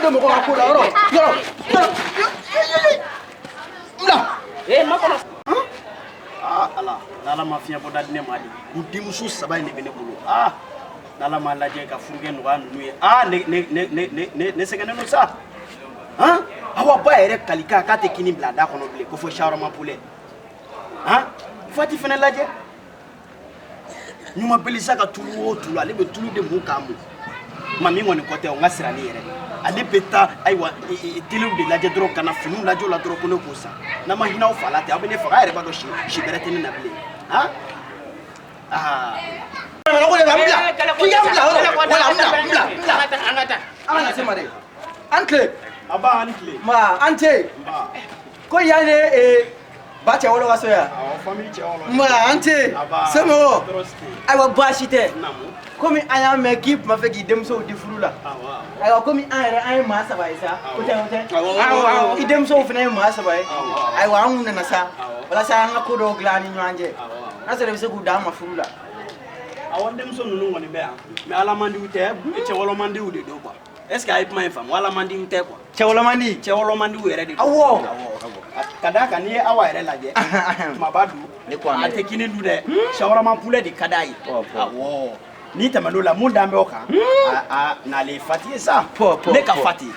bɛ don mɔgɔ ka ko la yɔrɔ yɔrɔ yɔrɔ n bila. Ee, ma kɔnɔ. Aa Ala, n'Ala ma fiɲɛ bɔda di ne ma de, n denmuso saba in de bɛ ne bolo. Aa, n'Ala ma lajɛ ka furukɛ nɔgɔya ninnu ye, aa, ne ne ne ne ne ne ne sɛgɛnnen don sa. Han, Awa ba yɛrɛ kalikan k'a tɛ kini bila a da kɔnɔ bilen ko fo shawarma poulet. Han, Fati fana lajɛ. Ɲuman belisa ka tulu o tulu, ale bɛ tulu de mun k'a mun. Mami kɔni kɔ tɛ o, n ka sirani yɛrɛ. Ale bɛ taa ayiwa telew de lajɛ dɔrɔn ka na finiw lajɛ o la dɔrɔn ko ne k'o san. N'an ma hinɛ aw fa la ten, aw bɛ ne faga, a yɛrɛ b'a dɔn si si bɛrɛ tɛ ne na bilen. Han? Aa. N bila k'i ka n bila yɔrɔ wala n bila n bila n bila. An ka taa, an ka taa. An kana se ma dɛ. An tile. Aba, an tile. Ma an tɛ. Nba. Ko yan ye ba cɛ wolo ka so yan. Awɔ, famille cɛ wɔlɔ. Ma an tɛ. Aba. Somɔgɔw. Tɔɔrɔ si tɛ yen. Ayiwa baasi tɛ. Naamu. Komi an y'a mɛn k'i tun b'a fɛ k'i denmusow di furu la. Awɔ, awɔ. Ayiwa komi an yɛrɛ an ye maa saba ye sa. O tɛ o tɛ. Awɔ, awɔ, awɔ. I denmusow fana ye maa saba ye. Awɔ. Ayiwa an kun nana sa. Awɔ. Walasa an ka ko dɔw dilan an ni ɲɔgɔn cɛ. Awɔ, awɔ. N'a sɔrɔ i bɛ se k'u d'an ma furu la. Awɔ, n denmuso ninnu kɔni bɛ yan. Mais ala man diw tɛ, cɛ wɔlɔ man diw de don quoi. Est ce que a ye kuma in faamu? Ala man diw tɛ quoi. Cɛ wɔlɔ man di. Cɛ wɔlɔ man diw yɛrɛ de don. Awɔ. Ka d'a kan n'i ye Awa yɛrɛ lajɛ, kumaba dun, Ne ko a ma a tɛ kini dun dɛ. Shawarma poulet de ka d'a ye. Pɔ, pɔ. Awɔ. N'i tɛmɛn'o la, mun dan bɛ o kan? A n'ale ye Fati ye sa. Pɔ, pɔ, Ne ka pɔ. Fati.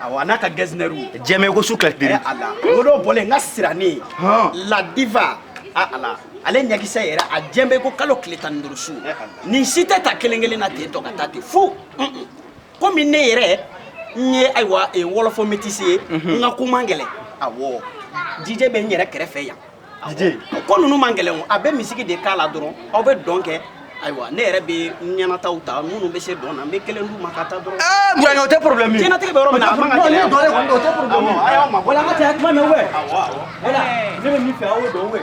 Awɔ, a n'a ka gɛzinɛriw. Jɛmɛ ko su kilasi. Ɛ Ala. N ko dɔw bɔlen n ka sirannen. Hɔn. La diva. A Ala. Ale ɲɛkisɛ yɛrɛ a jɛn bɛ ko kalo tile 15 su. Nin si tɛ ta kelen kelen na ten tɔ ka taa ten fu. Komi ne yɛrɛ n ye ayiwa wɔlɔfɔ métis ye, n ka ko man gɛlɛn. Awɔ. DJ bɛ n yɛrɛ kɛrɛfɛ yan. DJ. Ko ninnu man gɛlɛn o, a bɛ misigi de k'a la dɔrɔn, aw bɛ dɔn kɛ. Ayiwa ne yɛrɛ bɛ n ɲɛnataw ta minnu bɛ se dɔn na, n bɛ kelen d'u ma ka taa dɔrɔn. Ɛɛ Burankɛ o tɛ problème ye. Diɲɛlatigɛ bɛ yɔrɔ min na, a man ka Non, gɛlɛya. ne dɔn kɔni o tɛ problème ye. Awɔ, a y'aw mabɔ. Wala an ka caya kuma mɛn wɛ. Awɔ, awɔ. Wala ne bɛ min fɛ aw y'o dɔn wɛ.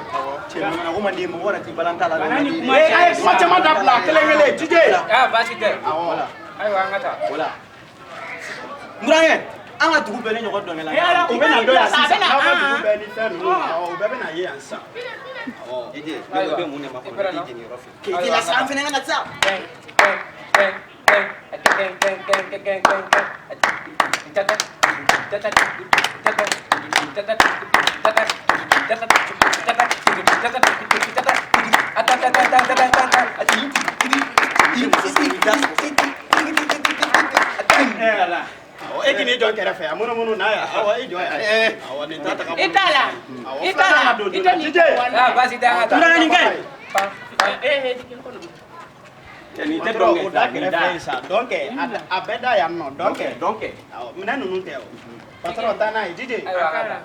Cɛ mana ko man di mɔgɔ yɛrɛ t'i balan t'a la. Bana ni kuma Ee, a ye kuma caman dabila kelen kelen DJ. Ah, baasi tɛ. Awɔ. Ayiwa, an ka taa. Wala. Burankɛ an ka dugu bɛɛ ne ɲɔgɔn dɔnkɛla. Eh, ala, U bɛ na dɔn yan sisan. A bɛ na, N'aw ka ah. dugu bɛɛ ni fɛn ninnu, awɔ, u bɛɛ bɛ na ye yan sisan. Awɔ. DJ Ayiwa. ne bɛ mun de makɔnɔ I pɛrɛnna. ne t'i jeni yɔrɔ fɛ. K'i la sa an fana ka na sa. Kɛn, kɛn, kɛn, kɛn, kɛn, kɛn, kɛn, kɛn, kɛn, kɛn, kɛn. Tata, tata, tata, tata, tata, tata, tata, tata, tata, ata, ta, ta, ta, ta, ta, ta. Ɛ Ala. Awɔ, e k'i n'i jɔ n kɛrɛfɛ a munumunu na yan. Awɔ, i jɔ yan. Awɔ, nin ta ta ka bɔ. I t'a la. Awɔ, I t'a la. filanan na don I tɛ nin DJ. Ah, baasi tɛ, an ka taa. Burankɛ nin ka ɲi. Pan, pan. Eh, eh, n kɔnɔ. Nin tɛ dɔn kɛ. O da kɛrɛfɛ yen sa. Dɔn kɛ. A bɛɛ da yan nɔ. Dɔn kɛ. Dɔn kɛ. Awɔ, minɛn ninnu tɛ o. Patron taa n'a ye DJ. Ayiwa, an ka taa.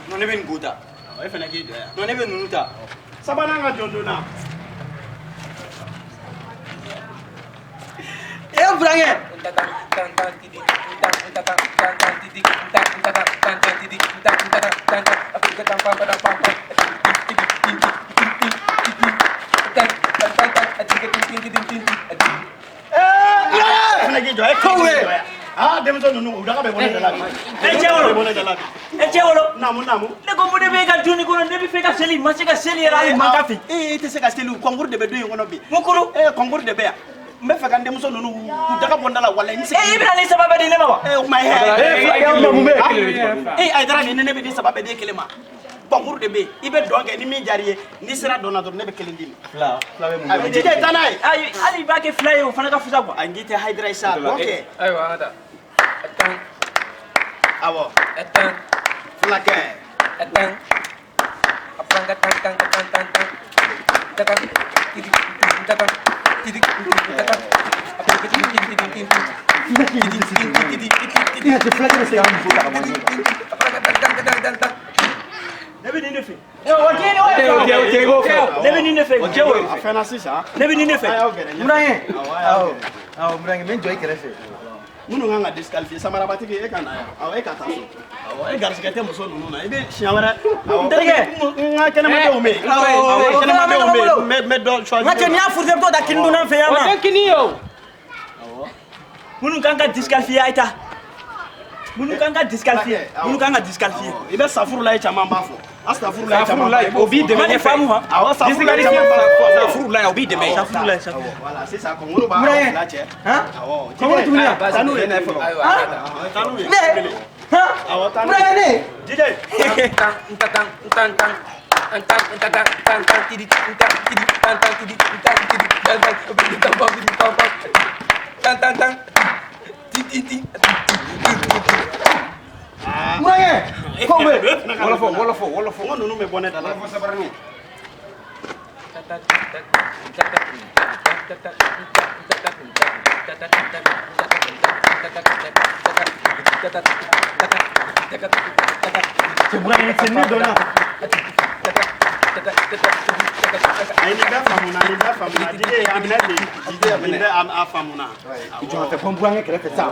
Non ne bɛ nin go ta. Awɔ, e fana k'i jɔ yan. Non ne bɛ ninnu ta. Sabanan ka jɔ joona. Eh Burankɛ. E fana k'i jɔ. E k'i jɔ yan. Aa, denmuso ninnu u daga bɛ bɔ ne da la bi. E cɛ wolo. Bɛ bɔ ne da la bi. E cɛ wolo. Naamu, naamu. Ne ko mun de bɛ e ka du nin kɔnɔ, ne bɛ fɛ ka seli, ma se ka seli yɛrɛ hali mankan fɛ. Ee, e tɛ se ka seli, concours de bɛ du in kɔnɔ bi. Mun kuru? Ee, concours de bɛ yan. N bɛ fɛ ka n denmuso ninnu k'u daga bɔ n da la walayi n E i bɛna nin saba bɛɛ di ne ma wa? Ee, o kuma hɛ. Eh, mun bɛ? Ee, Hayidara nin ne bɛ nin saba bɛɛ di e kelen ma. Concours de bɛ yen. I bɛ dɔn kɛ ni min diyara i ye, n'i sera dɔn na dɔrɔn ne bɛ kelen d'i ma. Fila fila bɛ mun. Ayi, DJ taa n'a ye. Ayi, hali i b'a kɛ fila ye o fana ka fisa quoi. A n k'i tɛ Hayidara ye sa, dɔn kɛ. Ayiwa, an ka taa. Awɔ, fila kɛ. Cɛ fulakɛ bɛ se k'an muso ta ka bɔ ɲɔgɔn kan. Ne bɛ nin de fɛ. O tɛ ne O tɛ, o tɛ, i b'o fɛ. Ne bɛ nin de fɛ. O tɛ o ye. A fɛnna sisan. Ne bɛ nin de fɛ. A y'aw gɛrɛ ɲɛfɛ. Burankɛ. Awɔ, a y'aw Awɔ. gɛrɛ. Awɔ Burankɛ n bɛ n jɔ i kɛrɛfɛ. Minnu kan ka disqualifier, samarabatigi e ka na yan. Awɔ, e ka taa so. Awɔ, e garisɛgɛ tɛ muso ninnu na. I bɛ siɲɛ wɛrɛ. Awɔ, N terikɛ. n ka kɛnɛmadenw bɛ yen. Awɔ, Awɔ, kɛnɛmadenw bɛ yen. awɔ. N bɛ dɔ choisir. N ka cɛ n'i y'a furu i bɛ t'o da kini dunna fɛ yan O ma. tɛ kini ye o. Minnu kan ka disqualifier a ye taa. Minnu kan ka disqualifier, minnu kan ka disqualifier. I bɛ safurulayi caman b'a fɔ. Astafurulayi caman Safurulayi, o b'i dɛmɛ ɲɛfɛ. Faamu ha. Awɔ, safurulayi caman b'a fɔ. Safurulayi, o b'i dɛmɛ. Safurulayi, safurulayi. Voilà, sisan kɔnkolo b'a fila cɛ. Awɔ. Kɔnkolo tuguni wa? Taa n'u ye fɔlɔ. Taa n'u ye. Ne. Han. Awɔ, taa n'u Burankɛ ye. ne. DJ. Tan tan tan tan tan tan tan tan tan tidi tan tidi tan tan tidi tan tidi tan tan tan tan tan tan ti ti ti. Burankɛ. Ko bɛ. Wɔlɔfɔ wɔlɔfɔ wɔlɔfɔ. N ko ninnu bɛ bɔ ne da la. Wɔlɔfɔ sabarani. Cɛ burankɛ cɛ ne dɔnna. Ayi, nin bɛɛ faamuna, nin bɛɛ faamuna. DJ, a minɛ ten. DJ, a minɛ. Nin bɛɛ a faamuna. I jɔ an fɛ, bɔ n burankɛ kɛrɛfɛ sa.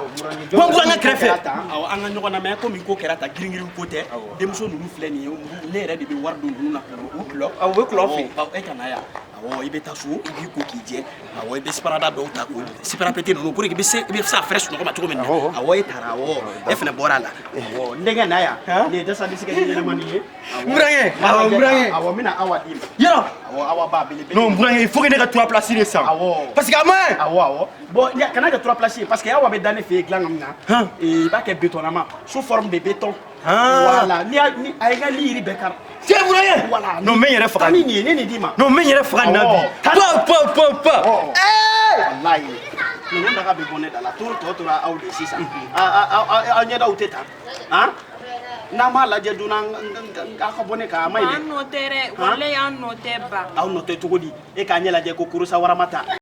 Bɔ n burankɛ kɛrɛfɛ. Awɔ, an ka ɲɔgɔn lamɛn komi ko kɛra tan, girin-girin ko tɛ. Denmuso ninnu filɛ nin ye, ne yɛrɛ de bɛ wari don ninnu na k'u kulɔ. Awɔ, u bɛ kulɔ fɛ. Awɔ, e ka na yan. Awɔ, i bɛ taa so, i b'i ko k'i jɛ. Awɔ, i bɛ siparada dɔw ta k'o siparapete ninnu pour que i bɛ se a fɛrɛ sunɔgɔ ma cogo min na. Awɔ, e taara, awɔ, e fana bɔra a la. Awɔ, n denkɛ na yan. Nin ye dasa disikɛti ɲɛnama nin ye. Burankɛ. Awɔ, burankɛ. Awɔ, n bɛna Awa d'i ma. Yɔrɔ. Awɔ, Awa ba belebele. Non, burankɛ, il faut que ne ka 3 places de san. Awɔ. Parce que a ma ɲi. Awɔ, awɔ. Bon, kana kɛ 3 places ye parce que Awa bɛ da ne fɛ yen dilan kan min na. I b'a kɛ béton nama, sous forme de béton. Voilà, ni a ni a ye n ka li yiri bɛɛ kari. Cɛ burankɛ. Voilà. Non, n bɛ n yɛrɛ faga. Taa ni nin ye, ne nin d'i ma. Non, n bɛ n yɛrɛ faga nin na bi. Pa pa pa pa. Walayi. Ninnu daga bɛ bɔ ne da la. Turu tɔ tora aw de sisan. Aw ɲɛdaw tɛ tan. Han? N'an m'a lajɛ joona, aw ka bɔ ne kan, a ma ɲi dɛ. An nɔ tɛ dɛ, walayi an nɔ tɛ ba. Aw nɔ tɛ cogo di? E k'a ɲɛ lajɛ ko korosa warama ta.